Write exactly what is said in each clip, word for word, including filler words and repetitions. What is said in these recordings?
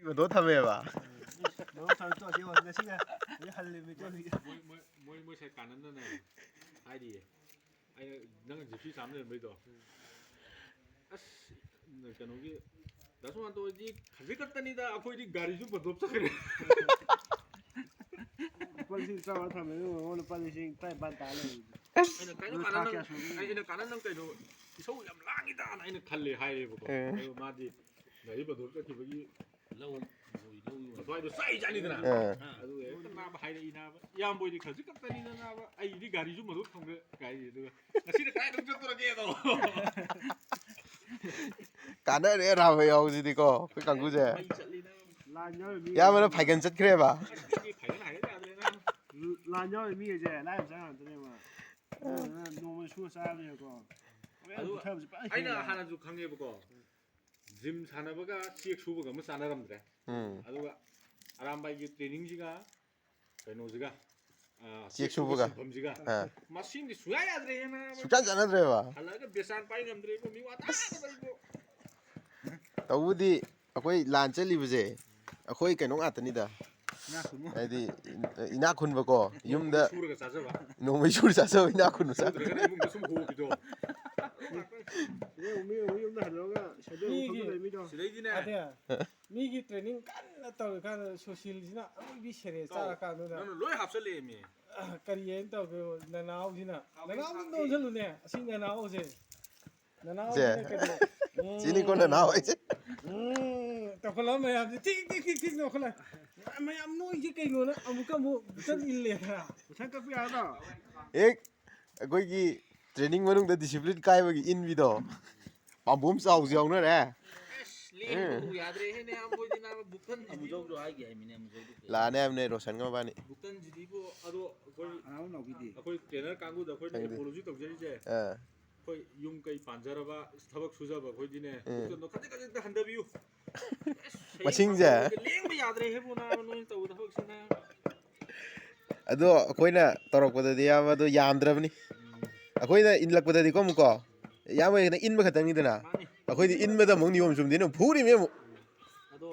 ꯃꯗꯣ ꯊꯝꯃꯦꯕ꯫ ꯃꯗꯣ ꯊꯝꯃꯦ, ꯇꯣꯛꯑꯁꯤ, ꯉꯁꯤꯅ ꯂꯣꯏ ꯍꯜꯂꯦ, ꯃꯩꯇꯩ꯫ ꯃꯣꯏ, ꯃꯣꯏ, ꯃꯣꯏ, ꯃꯣꯏ ꯁꯥꯏ ꯀꯥꯟꯅꯟꯗꯅꯦ ꯍꯥꯏꯔꯤꯌꯦ꯫ ꯑꯩꯅ ꯅꯪ ꯖꯤꯞꯁꯤ ꯆꯥꯝ ꯂꯩꯔꯝꯕꯩꯗꯣ꯫ ꯑꯁ, ꯀꯩꯅꯣꯒꯤ, ꯗꯥ ꯁꯨꯃꯥꯟꯇꯣ ꯍꯣꯏꯗꯤ ꯈꯖꯤꯛ ꯈꯛꯇꯅꯤꯗ, ꯑꯩꯈꯣꯏꯗꯤ ꯒꯥꯔꯤꯁꯨ ꯕꯟꯗꯣꯞ ꯆꯠꯈ꯭ꯔꯦ꯫ ꯂꯨꯄꯥ ꯂꯤꯁꯤꯡ ꯇꯔꯥꯃꯉꯥ ꯊꯝꯃꯦ, ꯑꯗꯨꯒ ꯃꯉꯣꯟꯗ ꯂꯨꯄꯥ ꯂꯤꯁꯤꯡ ꯇꯔꯥ ꯅꯤꯄꯥꯟ ꯇꯥ ꯂꯩꯔꯤꯗꯨꯗꯤ꯫ ꯑꯩꯅ, "ꯀꯩꯅꯣ, ꯑꯗꯨ ꯀꯥꯟꯅ ꯊꯥ ꯅꯪ," ꯀꯌꯥ ꯁꯨꯔꯒꯦ? ꯑꯩ-, ꯑꯩꯅ, "ꯀꯥꯟꯅ ꯅꯪ ꯀꯩꯅꯣ ꯏꯁꯧ ꯌꯥꯝ ꯂꯥꯡꯉꯤꯗꯅ" ꯑꯩꯅ ꯈꯜꯂꯦ ꯍꯥꯏꯔꯦꯕꯀꯣ꯫ ꯑꯦ꯫ ꯑꯗꯨꯒ ꯃꯥꯗꯤ ꯒꯥꯔꯤ ꯕꯟꯗꯣꯞ ꯆꯠꯈꯤꯕꯒꯤ ꯂꯧ, ꯂꯧ ꯌꯣꯟ- ꯑꯗꯨꯋꯥꯏꯗꯣ ꯆꯥꯛꯏ ꯆꯥꯠꯅꯤꯗꯅ꯫ ꯑꯥ꯫ ꯑꯗꯨꯒ ꯍꯦꯛꯇ ꯅꯥꯕ ꯍꯥꯏꯔꯛꯏ ꯅꯥꯕ꯫ "ꯏꯌꯥꯝꯕ ꯍꯣꯏꯗꯤ ꯈꯖꯤꯛ ꯈꯛꯇꯅꯤꯗ ꯅꯥꯕ, ꯑꯩꯗꯤ ꯒꯥꯔꯤꯁꯨ ꯃꯗꯨ ꯊꯝꯈ꯭ꯔꯦ" ꯀꯥꯏ꯫ ꯑꯗꯨꯒ "ꯉꯁꯤꯗꯤ ꯀꯗꯥꯏꯗ ꯆꯠꯇꯧꯔꯒꯦꯗꯣ?" ꯀꯥꯟꯅꯔꯦ ꯅꯥꯕ ꯌꯥꯎꯁꯤꯗꯤꯀꯣ, ꯑꯩꯈꯣꯏ ꯀꯥꯡꯕꯨꯁꯦ꯫ ꯃꯩ ꯆꯠꯂꯤ ꯅꯥꯕ꯫ ꯂꯥꯟ ꯌꯥꯎꯔꯤ ꯃꯤ ꯏꯌꯥꯝꯕꯅ ꯐꯥꯏꯒꯟ ꯆꯠꯈ꯭ꯔꯦꯕ꯫ ꯑꯁ, ꯃꯤꯗꯤ ꯐꯥꯏꯒꯟ ꯍꯥꯏꯒꯠ ꯌꯥꯗ꯭ꯔꯦ ꯅꯥꯕ꯫ ꯂꯥꯟ ꯌꯥꯎꯔꯤ ꯃꯤꯒꯩꯁꯦ ꯂꯥꯏꯔꯕ ꯆꯪ ꯉꯥꯛꯇꯅꯦꯕ꯫ ꯑꯗꯨꯗꯨꯅ ꯅꯣꯡꯃ ꯁꯨꯔ ꯆꯥꯕꯅꯤꯅꯀꯣ꯫ ꯑꯗꯨ ꯄꯩꯁꯥ ꯐꯖꯅ ꯑꯩꯅ ꯍꯦꯜꯂꯦ꯫ ꯍꯥꯟꯅꯁꯨ ꯈꯪꯉꯦꯕꯀꯣ꯫ ꯖꯤꯝ ꯁꯥꯟꯅꯕꯒ ꯆꯦꯛ ꯁꯨꯕꯒ ꯑꯃ ꯆꯥꯟꯅꯔꯝꯗ꯭ꯔꯦ꯫ ꯎꯝ꯫ ꯑꯗꯨꯒ ꯑꯔꯥꯝꯕꯥꯏꯒꯤ ꯇ꯭ꯔꯦꯅꯤꯡꯁꯤꯒ ꯀꯩꯅꯣꯁꯤꯒ, ꯑ, ꯆꯦꯛ ꯆꯦꯛ ꯁꯨꯕꯒ ꯁꯨꯕꯒ꯫ ꯁꯤꯟꯐꯝꯁꯤꯒ ꯑꯥ꯫ ꯃꯁꯤꯡꯗꯤ ꯁꯨꯡꯌꯥ ꯌꯥꯗ꯭ꯔꯦꯍꯦ ꯅꯥꯕ꯫ ꯁꯨꯡꯆꯥꯟ ꯆꯥꯟꯅꯗ꯭ꯔꯦꯕ꯫ ꯍꯜꯂꯛꯑꯒ ꯕꯦꯁꯥꯟ ꯄꯥꯏ ꯉꯝꯗ꯭ꯔꯦ ꯏꯕꯣ, ꯃꯤ ꯋꯥ ꯇꯥꯗꯕ ꯏꯕꯣ꯫ ꯇꯧꯕꯗꯤ ꯑꯩꯈꯣꯏ ꯂꯥꯟ ꯆꯠꯂꯤꯕꯁꯦ ꯑꯩꯈꯣꯏ ꯀꯩꯅꯣ ꯉꯥꯛꯇꯅꯤꯗ꯫ ꯏꯅꯥꯛ ꯈꯨꯟꯕ꯫ ꯍꯥꯏꯗꯤ ꯏꯅꯥꯛ ꯈꯨꯟꯕꯀꯣ, ꯌꯨꯝꯗ ꯁꯨꯔꯒ ꯆꯥꯖꯕ꯫ ꯅꯣꯡꯃꯩ ꯁꯨꯔ ꯆꯥꯖꯕ ꯏꯅꯥꯛ ꯈꯨꯟꯕ ꯆꯥꯡ꯫ ꯁꯨꯗ꯭ꯔꯒꯅ ꯏꯃꯨꯡꯗ ꯁꯨꯝ ꯍꯣꯕꯤꯗꯣ꯫ ꯃꯤ, ꯃꯤ, ꯃꯤ ꯌꯨꯝꯗ ꯍꯜꯂꯛꯑꯒ ꯁꯦꯟꯗꯣꯏ ꯑꯃꯨꯛ ꯃꯤꯒꯤ ꯊꯣꯛꯆꯜꯂꯛꯏ ꯃꯤꯗꯣ꯫ ꯁꯤꯗꯩꯗꯤꯅꯦ꯫ ꯑꯗꯦ, ꯃꯤꯒꯤ ꯇ꯭ꯔꯦꯅꯤꯡ ꯀꯟꯅ ꯇꯧꯔꯤꯀꯥꯟꯗ ꯁꯨꯁꯤꯜꯁꯤꯅ ꯑꯔꯣꯏꯕꯤ ꯁꯦꯔꯦ ꯇꯧ꯫ ꯆꯥꯔꯀꯥꯟꯗꯨꯗ꯫ ꯅꯪꯅ ꯂꯣꯏ ꯍꯥꯞꯆꯜꯂꯛꯑꯦꯃꯤ꯫ ꯀꯔꯤ ꯍꯥꯏꯅ ꯇꯧꯒꯦ? ꯅꯅꯥꯎꯁꯤꯅ, ꯅꯅꯥꯎꯁꯤꯅ ꯅꯣꯟꯁꯜꯂꯨꯅꯦ꯫ ꯑꯁꯤ ꯅꯅꯥꯎꯁꯦ꯫ ꯅꯅꯥꯎꯁꯤꯅ ꯁꯦ꯫ ꯀꯩꯅꯣ? ꯁꯤꯅꯤꯀꯣ ꯅꯅꯥꯎ ꯍꯥꯏꯁꯦ꯫ ꯎꯝ, ꯇꯧꯈꯠꯂꯒ ꯃꯌꯥꯝꯁꯦ ꯇꯤꯛ, ꯇꯤꯛ, ꯇꯤꯛ, ꯇꯤꯛ ꯇꯧꯈꯠꯂꯦ꯫ ꯃꯌꯥꯝ ꯅꯣꯏꯁꯦ ꯀꯩꯅꯣꯅ ꯑꯃꯨꯛꯀ ꯑꯃꯨꯛ ꯕꯨꯇꯟ ꯏꯜꯂꯦꯗꯅ꯫ ꯕꯨꯇꯟ ꯀꯛꯄ ꯌꯥꯒꯗ꯭ꯔꯣ? ꯍꯦꯛ ꯑꯩꯈꯣꯏꯒꯤ ꯇ꯭ꯔꯦꯅꯤꯡ ꯃꯅꯨꯡꯗ ꯗꯤꯁꯤꯄ꯭ꯂꯤꯟ ꯀꯥꯏꯕꯒꯤ ꯏꯟꯕꯤꯗꯣ꯫ ꯄꯥꯝꯕꯣꯝ ꯆꯥꯎꯕꯁꯨ ꯌꯥꯎꯅꯔꯦ꯫ ꯑꯁ, ꯂꯦꯡꯕꯕꯨ ꯎꯝ꯫ ꯌꯥꯗ꯭ꯔꯦꯍꯦ, ꯅꯌꯥꯝꯕꯣꯏꯗꯤ ꯅꯥꯕ, ꯕꯨꯛꯇꯟꯁꯤꯗꯤ꯫ ꯑꯃꯨꯖꯧꯗꯣ ꯍꯥꯏꯒꯦ ꯍꯥꯏꯃꯤꯅꯦ, ꯑꯃꯨꯖꯧꯗꯣ꯫ ꯂꯥꯛꯑꯅꯤ ꯍꯥꯏꯕꯅꯦ ꯔꯣꯁꯟꯒ ꯃꯕꯥꯅꯤ꯫ ꯕꯨꯛꯇꯟꯁꯤꯗꯤꯕꯨ, ꯑꯗꯣ ꯑꯩꯈꯣꯏ, ꯑꯉꯥꯡ ꯅꯥꯎꯕꯤꯗꯤ? ꯑꯩꯈꯣꯏ ꯇ꯭ꯔꯦꯅꯔ ꯀꯥꯡꯕꯨꯗ ꯑꯩꯈꯣꯏꯅ ꯈꯪꯗꯦ꯫ ꯑꯦꯄꯣꯂꯣꯖꯤ ꯇꯧꯖꯔꯤꯁꯦ, ꯑꯥ꯫ ꯑꯩꯈꯣꯏ ꯌꯨꯝ ꯀꯩ ꯄꯥꯟꯖꯔꯕ, ꯊꯕꯛ ꯁꯨꯖꯕ ꯑꯩꯈꯣꯏꯗꯤꯅꯦ, ꯎꯝ꯫ ꯕꯨꯛꯇꯟꯗꯣ ꯈꯖꯤꯛ ꯈꯖꯤꯛꯇ ꯍꯟꯊꯕꯤꯌꯨ꯫ ꯑꯁ, ꯍꯌꯦꯡ ꯃꯁꯤꯡꯁꯦ꯫ ꯂꯦꯡꯕ ꯌꯥꯗ꯭ꯔꯦꯍꯦꯕꯨ ꯅꯥꯕ, ꯅꯣꯏꯅ ꯇꯧꯕ ꯊꯕꯛꯁꯤꯅ꯫ ꯑꯗꯣ ꯑꯩꯈꯣꯏꯅ ꯇꯧꯔꯛꯄꯗꯗꯤ, ꯏꯌꯥꯝꯕ, ꯑꯗꯣ ꯌꯥꯝꯗ꯭ꯔꯕꯅꯤ꯫ ꯎꯝ꯫ ꯑꯩꯈꯣꯏꯅ ꯏꯟꯂꯛꯄꯗꯗꯤꯀꯣ ꯑꯃꯨꯛꯀꯣ, ꯏꯌꯥꯝꯕ ꯍꯣꯏꯅ ꯏꯟꯕ ꯈꯛꯇꯪꯅꯤꯗꯅ꯫ ꯃꯥꯅꯤ꯫ ꯑꯩꯈꯣꯏꯗꯤ ꯏꯟꯕꯗ ꯑꯃꯨꯛ ꯅꯤꯌꯣꯝ ꯆꯨꯝꯗꯦꯅꯦ, ꯐꯨꯔꯤꯃꯤ ꯑꯃꯨꯛ꯫ ꯑꯗꯣ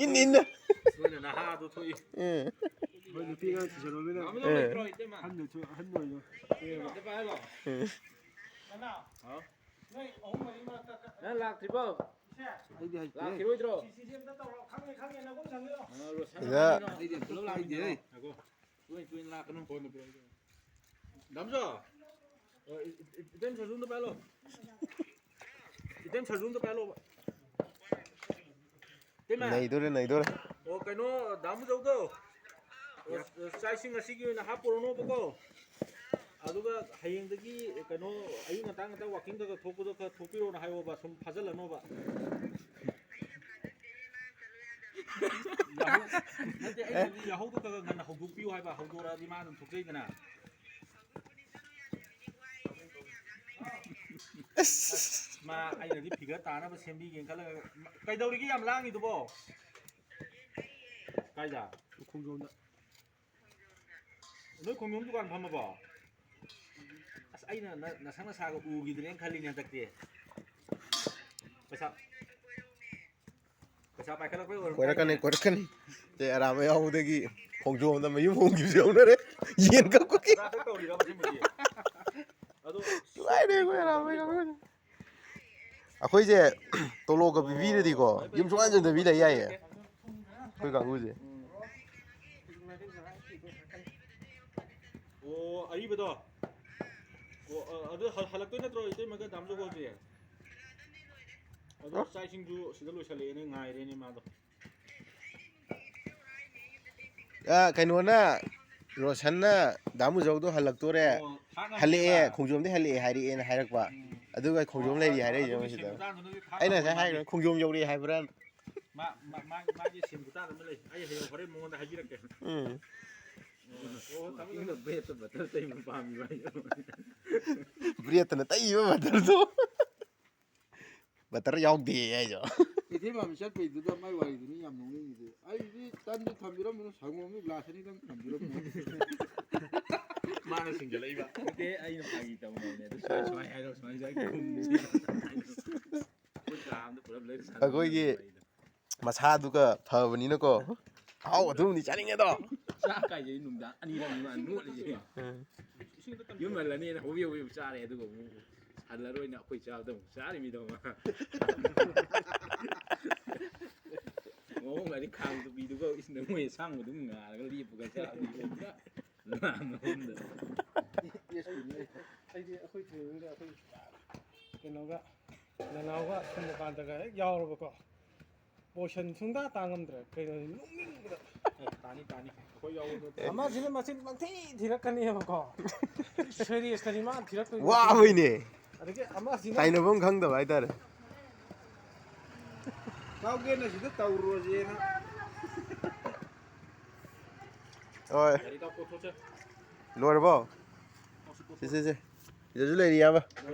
ꯏꯟ ꯏꯟꯅ꯫ ꯅꯣꯏꯅ ꯅꯍꯥꯗꯣ ꯊꯣꯛꯏ꯫ ꯎꯝ꯫ ꯍꯣꯏ, ꯅꯨꯄꯤ ꯑꯉꯥꯡ ꯊꯤꯖꯤꯜꯂꯨꯔꯃꯤꯅ꯫ ꯅꯍꯥ ꯑꯃ ꯂꯩꯇ꯭ꯔꯣ, ꯏꯇꯩꯃ? ꯑꯍꯟꯗꯨꯁꯨ ꯑꯍꯟ ꯑꯣꯏꯔꯣ꯫ ꯏꯇꯩꯃ, ꯏꯇꯩꯃ ꯍꯥꯏꯔꯣ? ꯎꯝ꯫ ꯅꯅꯥꯎ, ꯍꯥꯎ? ꯅꯣꯏ ꯑꯍꯨꯝ ꯃꯔꯤ ꯃꯔꯛꯇ ꯀ-, ꯅꯪ ꯂꯥꯛꯇ꯭ꯔꯤꯕꯣ? ꯏꯆꯦ꯫ ꯑꯩꯗꯤ ꯍꯩꯇꯦ꯫ ꯂꯥꯛꯈꯤꯔꯣꯏꯗ꯭ꯔꯣ? ꯁꯤ, ꯁꯤ, ꯁꯤ ꯑꯝꯇ ꯇꯧꯔꯣ꯫ ꯈꯪꯉꯦ, ꯈꯪꯉꯦ, ꯅꯒꯨꯟ ꯈꯪꯉꯦ꯫ ꯑ, ꯔꯣꯁꯟ ꯁꯤꯗ ꯑꯃꯅꯤꯅꯣ? ꯑꯩꯗꯤ ꯑꯝꯇ ꯄꯨꯂꯞ ꯂꯥꯛꯃꯤꯟꯅꯔꯣ꯫ ꯍꯩꯇꯦ꯫ ꯉꯥꯏꯈꯣ꯫ ꯇꯣꯏ ꯇꯣꯏꯅ ꯂꯥꯛꯀꯅꯨ꯫ ꯗꯥꯝꯆꯧ, ꯑ, ꯏ-, ꯏ-, ꯏꯇꯩꯃ ꯁꯔꯖꯨ ꯑꯝꯇ ꯄꯥꯏꯍꯜꯂꯣ꯫ ꯏꯇꯩꯃ ꯁꯔꯖꯨ ꯑꯝꯇ ꯄꯥꯏꯍꯜꯂꯣꯕ꯫ ꯏꯇꯩꯃ꯫ ꯅꯩꯗꯣꯔꯦ, ꯅꯩꯗꯣꯔꯦ꯫ ꯑꯣ, ꯀꯩꯅꯣ, ꯗꯥ ꯃꯨꯖꯧꯗꯣ꯫ ꯑꯣ, ꯆꯥꯛ ꯏꯁꯤꯡ ꯉꯁꯤꯒꯤ ꯑꯣꯏꯅ ꯍꯥꯞꯄꯨꯔꯅꯣꯕꯀꯣ꯫ ꯑꯗꯨꯒ ꯍꯌꯦꯡꯗꯒꯤ ꯀꯩꯅꯣ, ꯑꯌꯨꯛ ꯉꯟꯇꯥ ꯉꯟꯇꯥ ꯋꯥꯀꯤꯡ ꯈꯔ ꯈꯔ ꯊꯣꯛꯄꯗꯣ ꯈꯔ ꯊꯣꯛꯄꯤꯔꯣꯅ ꯍꯥꯏꯌꯣꯕ, ꯁꯨꯝ ꯐꯥꯖꯤꯜꯂꯅꯣꯕ꯫ ꯌꯥꯍꯧ-, ꯅꯠꯇꯦ, ꯑꯩꯅ ꯍꯥꯏꯗꯤ ꯌꯥꯍꯧꯗꯣ ꯈꯔ ꯈꯔ ꯉꯟꯅ ꯍꯧꯗꯣꯛꯄꯤꯌꯨ ꯍꯥꯏꯕ, ꯍꯧꯗꯣꯔꯛꯑꯗꯤ ꯃꯥ ꯑꯗꯨꯝ ꯊꯣꯛꯆꯩꯗꯅ꯫ ꯑꯁ꯫ ꯃꯥ ꯑꯩꯅꯗꯤ figure ꯇꯥꯅꯕ ꯁꯦꯝꯕꯤꯒꯦꯅ ꯈꯜꯂꯒ, ꯃꯥ-, ꯀꯩꯗꯧꯔꯤꯒꯦ ꯌꯥꯝ ꯂꯥꯡꯉꯤꯗꯨꯕꯣ? ꯀꯥꯏꯗ? ꯈꯣꯡꯖꯣꯝꯗ꯫ ꯅꯣꯏ ꯈꯣꯡꯖꯣꯝ ꯗꯨꯀꯥꯟ ꯐꯝꯃꯕꯣ? ꯑꯁ, ꯑꯩꯅ ꯅ-, ꯅꯁꯛ ꯅꯁꯥꯒ ꯎꯈꯤꯗ꯭ꯔꯦꯅ ꯈꯜꯂꯤꯅꯦ ꯍꯟꯗꯛꯇꯤ꯫ ꯄꯩꯁꯥ, ꯄꯩꯁꯥ ꯄꯥꯏꯈꯠꯂꯛꯄꯩ ꯑꯣꯏꯔꯝ ꯀꯣꯏꯔꯛꯀꯅꯤ, ꯇꯥꯏꯅꯦ꯫ ꯀꯣꯏꯔꯛꯀꯅꯤ꯫ ꯆꯦ ꯑꯔꯥꯝꯕ ꯌꯥꯎꯕꯗꯒꯤ ꯈꯣꯡꯖꯣꯝꯗ ꯃꯌꯨꯝ ꯍꯣꯡꯈꯤꯕꯁꯨ ꯌꯥꯎꯅꯔꯦ꯫ ꯌꯦꯟ ꯀꯛꯄꯒꯤ꯫ ꯆꯥ ꯊꯛ ꯇꯧꯔꯤꯔꯕ ꯁꯤꯕꯨꯗꯤ? ꯑꯗꯣ ꯅꯨꯡꯉꯥꯏꯔꯦ ꯑꯩꯈꯣꯏ ꯑꯔꯥꯝꯕ ꯌꯥꯎꯕꯗꯒꯤ꯫ ꯑꯩꯈꯣꯏꯁꯦ ꯇꯣꯂꯣꯞꯀ ꯄꯤꯕꯤꯔꯗꯤꯀꯣ, ꯌꯨꯝ ꯁꯨꯡꯍꯟ ꯍꯟꯖꯟꯗꯕꯤ ꯂꯩ ꯌꯥꯏꯌꯦ꯫ ꯑꯩꯈꯣꯏ ꯀꯥꯡꯕꯨꯁꯦ꯫ ꯑꯣ, ꯑꯔꯤꯕꯗꯣ? ꯑꯣ, ꯑ-, ꯑꯗꯨ ꯍꯜ-, ꯍꯜꯂꯛꯇꯣꯏ ꯅꯠꯇ꯭ꯔꯣ, ꯏꯇꯩꯃꯒ ꯗꯥꯝꯖꯒꯣ ꯍꯧꯖꯤꯛ? ꯑꯗꯣ ꯍꯥ? ꯆꯥꯛ ꯏꯁꯤꯡꯁꯨ ꯁꯤꯗ ꯂꯣꯏꯁꯜꯂꯛꯑꯦꯅꯦ, ꯉꯥꯏꯔꯦꯅꯦ ꯃꯥꯗꯣ꯫ ꯑ, ꯀꯩꯅꯣꯅ, ꯔꯣꯁꯟꯅ ꯗꯥ ꯃꯨꯖꯧꯗꯣ ꯍꯜꯂꯛꯇꯣꯔꯦ, ꯑꯣ, ꯊꯥꯛ ꯉꯝꯗꯦꯕ꯫ ꯍꯜꯂꯛꯑꯦ, ꯈꯣꯡꯖꯣꯝꯗꯤ ꯍꯜꯂꯛꯑꯦ ꯍꯥꯏꯔꯛꯑꯦꯅ ꯍꯥꯏꯔꯛꯄ꯫ ꯎꯝ꯫ ꯑꯗꯨꯒ ꯈꯣꯡꯖꯣꯝ ꯑꯣ, ꯂꯩꯔꯤ ꯍꯥꯏꯔꯛꯏꯁꯦ ꯑꯗꯨꯒꯤ ꯃꯣꯏꯁꯤꯗ꯫ ꯁꯦꯟ ꯃꯇꯥꯡꯗꯨꯅꯗꯤ ꯊꯥꯛ ꯑꯩꯅ ꯉꯁꯥꯏ ꯉꯝꯗꯦ ꯃꯥꯒꯤ꯫ ꯍꯥꯏꯈ꯭ꯔꯦ, "ꯈꯣꯡꯖꯣꯝ ꯌꯧꯔꯛꯑꯦ ꯍꯥꯏꯕ꯭ꯔꯥ?" ꯃꯥ, ꯃꯥ, ꯃꯥꯒꯤ, ꯃꯥꯒꯤ ꯁꯦꯟ ꯈꯨꯇꯥꯡ ꯑꯃ ꯂꯩ꯫ ꯑꯩ ꯍꯌꯦꯡ ꯍꯣꯔꯦꯟ ꯃꯉꯣꯟꯗ ꯍꯥꯏꯕꯤꯔꯛꯀꯦ꯫ ꯎꯝ꯫ ꯑꯣ, ꯇꯥꯃꯣ ꯅꯪꯅ ꯕ꯭ꯔꯦꯠꯇ ꯕꯇꯔ ꯇꯩꯕ ꯄꯥꯝꯃꯤꯕ ꯍꯥꯏꯁꯦ꯫ ꯕ꯭ꯔꯦꯠꯇꯅ ꯇꯩꯕ ꯕꯇꯔꯗꯣ꯫ ꯕꯇꯔ ꯌꯥꯎꯗꯦ ꯍꯥꯏꯁꯨ꯫ ꯀꯩꯊꯦꯜ ꯃꯥꯟꯕꯤ ꯆꯠꯄꯩꯗꯨꯗ ꯃꯥꯏ ꯋꯥꯔꯤꯗꯨꯅꯤ ꯌꯥꯝ ꯅꯣꯛꯅꯤꯡꯉꯤꯁꯦ꯫ ꯑꯩꯗꯤ ꯇꯟꯁꯨ ꯊꯝꯕꯤꯔꯝꯃꯤꯅ ꯁꯪꯒꯣꯝꯁꯨ ꯒ꯭ꯂꯥꯁ ꯑꯅꯤꯗꯪ ꯊꯝꯕꯤꯔꯝꯃꯣ꯫ ꯃꯥꯅ ꯁꯤꯡꯒꯠꯂꯛꯏꯕ꯫ ꯅꯠꯇꯦ, ꯑꯩꯅ ꯐꯥꯒꯤ ꯇꯧꯅꯕꯅꯦ꯫ ꯑꯗꯨ ꯁꯨꯃꯥꯏ, ꯁꯨꯃꯥꯏ ꯍꯥꯏꯔꯣ, ꯁꯨꯃꯥꯏ, ꯁꯨꯃꯥꯏ ꯈꯨꯝꯁꯤ꯫ ꯑꯩꯈꯣꯏ ꯀꯥ ꯑꯃꯗ ꯄꯨꯂꯞ ꯂꯩꯔ ꯁꯥꯟꯅꯕ ꯑꯩꯈꯣꯏꯒꯤ ꯋꯥꯔꯤꯗꯣ꯫ ꯃꯁꯥꯗꯨꯒ ꯐꯕꯅꯤꯅꯀꯣ꯫ ꯑꯍꯥꯎ ꯑꯊꯨꯝꯗꯤ ꯆꯥꯅꯤꯡꯉꯦꯗꯣ꯫ ꯆꯥꯛ ꯀꯥꯏꯁꯦ ꯅꯨꯡꯗꯥꯡ ꯑꯅꯤꯔꯛꯅꯤ ꯃꯥ ꯅꯣꯠꯂꯤꯁꯦ꯫ ꯎꯝ꯫ ꯌꯨꯝ ꯍꯜꯂꯅꯤꯅ ꯍꯣꯕꯦ ꯍꯣꯕꯦ ꯆꯥꯔꯦ, ꯑꯗꯨꯒ ꯑꯃꯨꯛ ꯍꯜꯂꯔꯣꯏꯅ ꯑꯩꯈꯣꯏ ꯆꯥꯕꯗ ꯑꯃꯨꯛ ꯆꯥꯔꯤꯃꯤꯗꯣ ꯃꯥ꯫ ꯃꯑꯣꯡ ꯍꯥꯏꯗꯤ ꯈꯥꯡ ꯇꯨꯄꯤꯗꯨꯒ ꯏꯁꯤꯡꯗ ꯃꯣꯏ ꯑꯁꯥꯡꯕꯗꯨꯝ ꯉꯥꯔꯒ ꯂꯦꯞꯄꯒ ꯆꯥꯕꯗꯤ ꯂꯥꯝꯕ ꯃꯐꯝꯗ꯫ ꯑꯩꯗꯤ ꯑꯩꯈꯣꯏ trainingꯗ ꯑꯩꯈꯣꯏ ꯀꯩꯅꯣꯒ ꯅꯅꯥꯎꯒ ꯁꯨꯝꯕꯀꯥꯟꯇꯒ ꯍꯦꯛ ꯌꯥꯎꯔꯕꯀꯣ, portion ꯁꯨꯡꯇꯥ ꯇꯥ ꯉꯝꯗ꯭ꯔꯦ꯫ ꯀꯩꯅꯣ ꯅꯣꯛꯅꯤꯡꯕꯗ꯫ ꯑꯦ, ꯇꯥꯅꯤ, ꯇꯥꯅꯤ꯫ ꯑꯩꯈꯣꯏ ꯌꯥꯎꯕꯗꯣ ꯑꯃꯁꯤꯅ ꯃꯆꯤꯟ ꯄꯪꯊꯤ ꯊꯤꯔꯛꯀꯅꯦꯕꯀꯣ꯫ Seriousꯅꯤ ꯃꯥꯅ ꯊꯤꯔꯛꯇꯣꯏꯁꯦ꯫ ꯋꯥꯕꯩꯅꯦ꯫ ꯑꯗꯒꯤ ꯑꯃꯁꯤꯅ ꯇꯥꯏꯅꯐꯝ ꯈꯪꯗꯕ ꯍꯥꯏꯇꯥꯔꯦ꯫ ꯇꯥꯎꯒꯦꯅ ꯁꯤꯗ ꯇꯧꯔꯨꯔꯁꯦꯅ꯫ ꯍꯣꯏ꯫ ꯒꯥꯔꯤ ꯇꯥꯎ ꯀꯣꯠꯊꯣꯛꯁꯦ꯫ ꯂꯣꯏꯔꯕꯣ? ꯁꯤ, ꯁꯤ, ꯁꯤ꯫ ꯁꯤꯗꯁꯨ ꯂꯩꯔꯤ, ꯏꯌꯥꯝꯕ꯫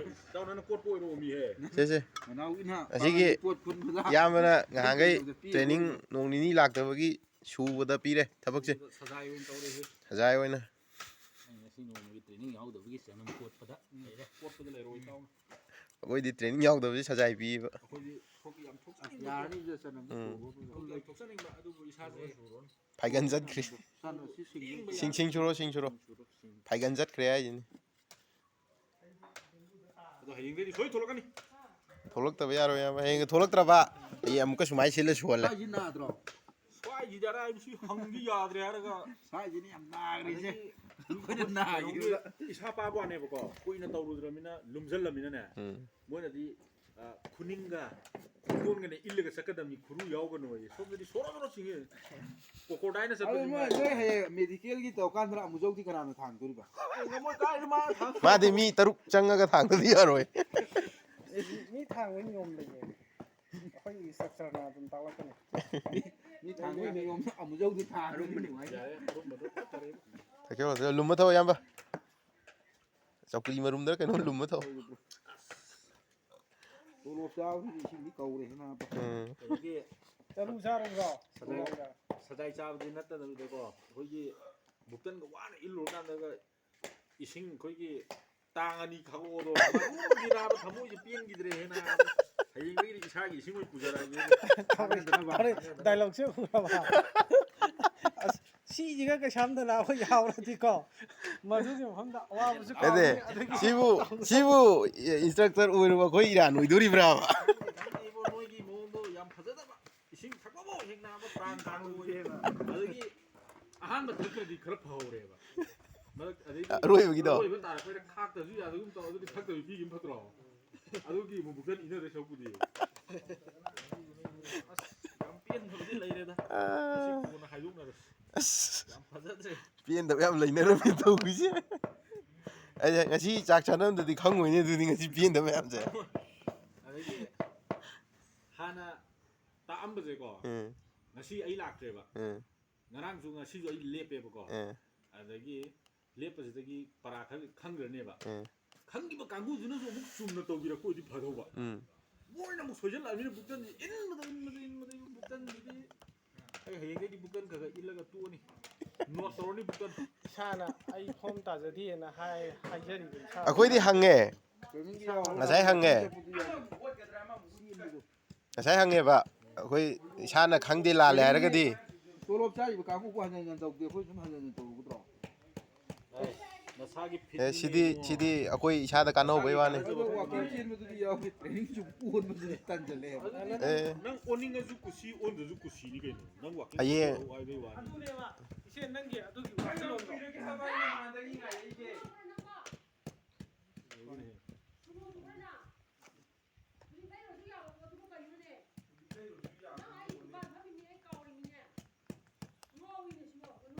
ꯆꯥꯎ, ꯅꯪꯅ ꯀꯣꯠꯄ ꯑꯣꯏꯔꯣ, ꯑꯣꯃꯤ ꯍꯦ꯫ ꯁꯦ, ꯁꯦ꯫ ꯃꯅꯥꯎꯒꯤꯅ ꯑꯁꯤꯒꯤ ꯄꯣꯠ ꯄꯨꯟꯕꯗ ꯏꯌꯥꯝꯕꯅ ꯉꯍꯥꯟꯈꯩ ꯀꯩꯅꯣꯗ ꯄꯤꯔ training ꯂꯣꯏꯔꯦ꯫ ꯅꯣꯡ ꯅꯤꯅꯤ ꯂꯥꯛꯇꯕꯒꯤ ꯁꯨꯕꯗ ꯄꯤꯔꯦ ꯊꯕꯛꯁꯦ꯫ ꯁꯖꯥꯏ ꯑꯣꯏꯅ ꯇꯧꯔꯦ, ꯁꯦ꯫ ꯁꯖꯥꯏ ꯑꯣꯏꯅ꯫ ꯑꯩ ꯉꯁꯤ ꯅꯣꯡꯃꯒꯤ training ꯌꯥꯎꯗꯕꯒꯤ ꯆꯅꯝ ꯀꯣꯠꯄꯗ ꯎꯝ꯫ ꯂꯩꯔꯦ꯫ ꯀꯣꯠꯄꯗ ꯂꯩꯔꯣꯏ, ꯏꯇꯥꯎ꯫ ꯑꯩꯈꯣꯏꯗꯤ training ꯌꯥꯎꯗꯕꯁꯦ ꯁꯖꯥꯏ ꯄꯤꯌꯦꯕ꯫ ꯑꯩꯈꯣꯏꯗꯤ ꯊꯣꯛ-, ꯌꯥꯝ ꯊꯣꯛꯆꯅꯤꯡꯕ꯫ ꯌꯥꯔꯅꯤꯗ ꯆꯅꯝ ꯎꯝ꯫ ꯁꯨꯕ ꯑꯃ ꯌꯥꯎꯔꯦ꯫ ꯌꯥꯝ ꯊꯣꯛꯆꯅꯤꯡꯕ, ꯑꯗꯨꯕꯨ ꯏꯁꯥꯁꯦ ꯐꯥꯏꯒꯟ ꯆꯠꯈ꯭ꯔꯦ꯫ ꯆꯅꯝ ꯁꯤ ꯁꯤꯡꯉꯤ꯫ ꯁꯤꯡ, ꯁꯤꯡ ꯁꯨꯔꯣ, ꯁꯤꯡ ꯁꯨꯔꯣ꯫ ꯁꯨꯔꯣ, ꯁꯤꯡ꯫ ꯐꯥꯏꯒꯟ ꯆꯠꯈ꯭ꯔꯦ ꯍꯥꯏꯁꯤꯅꯤ꯫ ꯑꯗꯣ ꯍꯌꯦꯡꯗꯩꯗꯤ ꯁꯣꯏ ꯊꯣꯛꯂꯛꯀꯅꯤ꯫ ꯊꯣꯛꯂꯛꯇꯕ ꯌꯥꯔꯣꯏ, ꯏꯌꯥꯝꯕ꯫ ꯍꯌꯦꯡ ꯊꯣꯛꯂꯛꯇ꯭ꯔꯕ ꯑꯩ ꯑꯃꯨꯛꯀ ꯁꯨꯃꯥꯏꯅ ꯁꯤꯜꯂ ꯁꯨꯍꯜꯂꯦ꯫ ꯁ꯭ꯋꯥꯏꯁꯤ ꯅꯥꯗ꯭ꯔꯣ? ꯁ꯭ꯋꯥꯏꯁꯤꯗꯤ ꯑꯔꯥꯏꯕꯁꯤ ꯍꯪꯗꯤ ꯌꯥꯗ꯭ꯔꯦ ꯍꯥꯏꯔꯒ꯫ ꯁ꯭ꯋꯥꯏꯁꯤꯅ ꯌꯥꯝ ꯅꯥꯈ꯭ꯔꯤꯁꯦ꯫ ꯑꯗꯒꯤ ꯑꯩꯈꯣꯏꯅ ꯅꯥꯈꯤꯕꯗ꯫ ꯀꯩꯅꯣꯒꯤ ꯏꯁꯥ ꯄꯥꯕ ꯋꯥꯅꯦꯕꯀꯣ, ꯀꯨꯏꯅ ꯇꯧꯔꯨꯗ꯭ꯔꯕꯅꯤꯅ ꯂꯨꯝꯁꯜꯂꯃꯤꯅꯅꯦ꯫ ꯎꯝ꯫ ꯃꯣꯏꯅꯗꯤ, ꯑ, ꯈꯨꯅꯤꯡꯒ ꯈꯨꯗꯣꯟꯒꯅꯦ ꯏꯜꯂꯒ ꯆꯠꯀꯗꯕꯅꯤ, ꯈꯨꯔꯨ ꯌꯥꯎꯒꯅꯣꯌꯦ꯫ ꯁꯣꯝꯗꯗꯤ ꯁꯣꯔꯣ ꯁꯣꯔꯣ ꯆꯤꯡꯉꯦ꯫ Crocodileꯅ ꯑꯗꯨ ꯆꯠꯄꯗꯤ ꯃꯣꯏ, ꯃꯥꯜꯂꯦ꯫ ꯅꯣꯏ ꯍꯌꯦꯡ medicalꯒꯤ ꯇꯧꯔꯀꯥꯟꯗ ꯑꯃꯨꯖꯧꯗꯤ ꯀꯅꯥꯅ ꯊꯥꯡꯗꯣꯔꯤꯕ? ꯑꯦ, ꯉꯝꯃꯣꯏ, ꯀꯥꯏꯗ ꯃꯥ ꯊꯥꯡ-, ꯃꯥꯗꯤ ꯃꯤ ꯇꯔꯨꯛ ꯆꯪꯉꯒ ꯊꯥꯡꯗꯗꯤ ꯌꯥꯔꯣꯏ꯫ ꯑꯦ, ꯃꯤ ꯊꯥꯡꯕꯒꯤ ꯅꯤꯌꯣꯝ ꯂꯩꯌꯦ꯫ ꯑꯩꯈꯣꯏꯒꯤ instructorꯅ ꯑꯗꯨꯝ ꯇꯥꯛꯂꯛꯀꯅꯤ꯫ ꯃꯤ, ꯃꯤ ꯊꯥꯡꯕꯒꯤ ꯅꯤꯌꯣꯝ ꯑꯃꯨꯖꯧꯗꯤ ꯊꯥꯡꯗꯣꯔꯤꯕ꯫ ꯌꯥꯔꯦ, ꯑꯔꯨꯝꯕꯗꯣ ꯐꯠꯇꯔꯦ꯫ ꯊꯛꯆꯜꯂꯣ, ꯊꯛꯆꯜꯂꯣ꯫ ꯂꯨꯝꯃ ꯊꯛꯑꯣ, ꯏꯌꯥꯝꯕ꯫ ꯆꯧꯀ꯭ꯔꯤ ꯃꯔꯨꯝꯗꯔ ꯀꯩꯅꯣꯝ ꯂꯨꯝꯃ ꯊꯛꯑꯣ꯫ ꯇꯣꯂꯣꯞ ꯆꯥꯕꯗꯨꯗꯤ ꯏꯁꯤꯡꯗꯤ ꯀꯧꯔꯦ ꯅꯥꯕ꯫ ꯎꯝ꯫ ꯑꯗꯒꯤ ꯆꯔꯨ ꯆꯥꯔꯨꯕ꯭ꯔꯣ? ꯁꯖꯥꯏ, ꯁꯖꯥꯏ ꯆꯥꯕꯗꯤ ꯅꯠꯇꯕꯤꯗꯀꯣ, ꯑꯩꯈꯣꯏꯒꯤ ꯕꯨꯛꯇꯟꯒ ꯋꯥꯅ ꯏꯜꯂꯨꯔꯀꯥꯟꯗꯒ ꯏꯁꯤꯡ ꯑꯩꯈꯣꯏꯒꯤ ꯇꯥꯡ ꯑꯅꯤ ꯈꯥꯛꯂꯛꯑꯣꯗꯣ, ꯃꯗꯨꯃꯗꯤ ꯅꯥꯕ ꯊꯃꯣꯏꯁꯦ ꯄꯦꯟꯈꯤꯗ꯭ꯔꯦꯍꯦ ꯅꯥꯕ꯫ ꯍꯌꯦꯡꯗꯒꯤꯗꯤ ꯏꯁꯥꯒꯤ ꯏꯁꯤꯡ ꯑꯣꯏꯅ ꯄꯨꯖꯔꯛꯑꯒꯦ꯫ ꯍꯣꯔꯦꯟ ꯗꯥꯏꯂꯣꯛꯁꯦ ꯎꯔꯕ? ꯑꯁ, ꯁꯤꯁꯤꯒ ꯀꯩꯁꯥꯝꯗꯅ ꯑꯩꯈꯣꯏ ꯌꯥꯎꯔꯗꯤꯀꯣ, ꯃꯗꯨꯒꯤ ꯃꯐꯝꯗ ꯑꯋꯥꯕꯁꯨ ꯅꯠꯇꯦ, ꯀꯥꯎꯅꯤ, ꯑꯗꯒꯤ ꯁꯤꯕꯨ ꯁꯤꯕꯨ ꯏꯟꯁꯇ꯭ꯔꯛꯇꯔ ꯑꯣꯏꯔꯨꯕ ꯑꯩꯈꯣꯏ ꯏꯔꯥꯟ ꯑꯣꯏꯗꯣꯔꯤꯕ꯭ꯔꯥꯕ? ꯅꯣꯏꯒꯤ ꯃꯑꯣꯡꯗꯣ ꯌꯥꯝ ꯐꯖꯗꯕ꯫ ꯏꯁꯤꯡ ꯊꯛꯄꯕꯨ ꯍꯦꯛ ꯅꯥꯕ ꯄ꯭ꯔꯥꯟ ꯇꯥꯡꯕ ꯑꯣꯏꯌꯦꯕ꯫ ꯑꯗꯒꯤ ꯑꯍꯥꯟꯕ ꯊꯛꯈ꯭ꯔꯗꯤ ꯈꯔ ꯐꯍꯧꯔꯦꯕ꯫ ꯃꯔꯛ ꯑꯗꯩꯗꯤ ꯑꯔꯣꯏꯕꯒꯤꯗꯣ? ꯑꯔꯣꯏꯕ ꯇꯥꯔꯛꯄꯩꯗ ꯈꯥꯛꯇꯁꯨ ꯌꯥꯗꯒꯨꯝ ꯇꯧ, ꯑꯗꯨꯗꯤ ꯊꯛꯇꯕꯤ ꯄꯤꯈꯤꯕ ꯐꯠꯇ꯭ꯔꯣ? ꯑꯗꯨꯒꯤ ꯑꯃꯨꯛ ꯕꯨꯀꯟ ꯏꯟꯅꯗꯣꯏ ꯁꯔꯨꯛꯄꯨꯗꯤ꯫ ꯑꯁ, ꯌꯥꯝ ꯄꯦꯟꯗꯕꯗꯤ ꯂꯩꯔꯦꯗ꯫ ꯃꯁꯤ ꯀꯣꯟꯅ ꯍꯥꯏꯗꯣꯛꯅꯔꯁꯤ꯫ ꯑꯁ, ꯌꯥꯝ ꯐꯖꯗ꯭ꯔꯦ꯫ ꯄꯦꯟꯗꯕ ꯌꯥꯝ ꯂꯩꯅꯔꯝꯃꯤ ꯇꯧꯕꯤꯁꯦ꯫ ꯑꯩꯁꯦ ꯉꯁꯤ ꯆꯥꯛ ꯆꯥꯅꯕꯗꯗꯤ ꯈꯪꯉꯣꯏꯅꯦ, ꯑꯗꯨꯗꯤ ꯉꯁꯤ ꯄꯦꯟꯗꯕ ꯃꯌꯥꯝꯁꯦ꯫ ꯑꯗꯒꯤ ꯍꯥꯟꯅ ꯇꯥꯛꯑꯝꯕꯁꯦꯀꯣ, ꯎꯝ, ꯉꯁꯤ ꯑꯩ ꯂꯥꯛꯇ꯭ꯔꯦꯕ꯫ ꯎꯝ, ꯉꯔꯥꯡꯁꯨ ꯉꯁꯤꯁꯨ ꯑꯩ ꯂꯦꯞꯄꯦꯕꯀꯣ꯫ ꯎꯝ, ꯑꯗꯒꯤ ꯂꯦꯞꯄꯁꯤꯗꯒꯤ ꯄꯔꯥ ꯈꯔ ꯈꯪꯈ꯭ꯔꯅꯦꯕ꯫ ꯎꯝ, ꯈꯪꯈꯤꯕ ꯀꯥꯡꯕꯨꯗꯨꯅꯁꯨ ꯑꯃꯨꯛ ꯆꯨꯝꯅ ꯇꯧꯕꯤꯔꯛꯄ ꯑꯣꯏꯗꯤ ꯐꯗꯧꯕ꯫ ꯎꯝ꯫ ꯃꯣꯏꯅ ꯑꯃꯨꯛ ꯁꯣꯏꯖꯜꯂꯛꯑꯕꯅꯤꯅ ꯕꯨꯛꯇꯟꯁꯦ ꯏꯟꯕꯗ ꯏꯟꯕꯗ ꯏꯟꯕꯗ ꯏꯟꯕ ꯕꯨꯛꯇꯟꯁꯤꯗꯤ ꯑꯩ ꯍꯌꯦꯡꯗꯩꯗꯤ ꯕꯨꯛꯇꯟ ꯈꯔ ꯈꯔ ꯏꯜꯂꯒ ꯇꯣꯛꯑꯅꯤ꯫ ꯅꯣꯠ ꯇꯧꯔꯅꯤ ꯕꯨꯛꯇꯟ꯫ ꯏꯁꯥꯅ ꯑꯩ ꯐꯣꯝ ꯇꯥꯖꯗꯦꯅ ꯍꯥꯏ ꯍꯥꯏꯖꯔꯤꯕ ꯏꯁꯥ꯫ ꯑꯩꯈꯣꯏꯗꯤ ꯍꯪꯉꯦ, ꯇ꯭ꯔꯦꯅꯤꯡꯒꯤ ꯌꯥꯎꯔꯒ ꯉꯁꯥꯏ ꯍꯪꯉꯦ꯫ ꯉꯁꯥꯏ ꯍꯪꯉꯦꯕ, ꯑꯩꯈꯣꯏ ꯏꯁꯥꯅ ꯈꯪꯗꯦ ꯂꯥꯜꯂꯦ ꯍꯥꯏꯔꯒꯗꯤ꯫ ꯇꯣꯂꯣꯞ ꯆꯥꯔꯤꯕ ꯀꯥꯡꯕꯨꯕꯨ ꯍꯟꯖꯟ ꯍꯟꯖꯟ ꯇꯧꯗꯦ, ꯑꯩꯈꯣꯏ ꯁꯨꯝ ꯍꯟꯖꯟ ꯍꯟꯖꯟ ꯇꯧꯒꯗ꯭ꯔꯣ? ꯅꯁꯥꯒꯤ ꯑꯦ, ꯁꯤꯗꯤ ꯁꯤꯗꯤ ꯑꯩꯈꯣꯏ ꯏꯁꯥꯗ ꯀꯥꯟꯅꯍꯧꯕꯩ ꯋꯥꯅꯤ꯫ ꯑꯗꯣ ꯋꯥꯀꯤꯡ ꯆꯦꯟꯕꯗꯨꯗꯤ ꯌꯥꯎꯗꯦ, ꯇ꯭ꯔꯦꯅꯤꯡ ꯁꯨꯝ ꯑꯣꯟꯕꯗꯨꯗꯤ ꯇꯟꯁꯤꯜꯂꯛꯑꯦꯕ꯫ ꯑꯦ꯫ ꯅꯪ ꯑꯣꯟꯅꯤꯡꯉꯁꯨ ꯀꯨꯁꯤ, ꯑꯣꯟꯗ꯭ꯔꯁꯨ ꯀꯨꯁꯤꯅꯤ ꯀꯩꯅꯣ꯫ ꯅꯪ ꯋꯥꯀꯤꯡ ꯍꯌꯦꯡ ꯆꯦꯜꯂꯣ ꯍꯥꯏꯕꯩ ꯋꯥꯅꯤ꯫ ꯑꯗꯨꯅꯦꯕ ꯏꯆꯦ, ꯅꯪꯒꯤ ꯑꯗꯨꯒꯤ ꯋꯥꯈꯜꯂꯣꯟꯗꯣ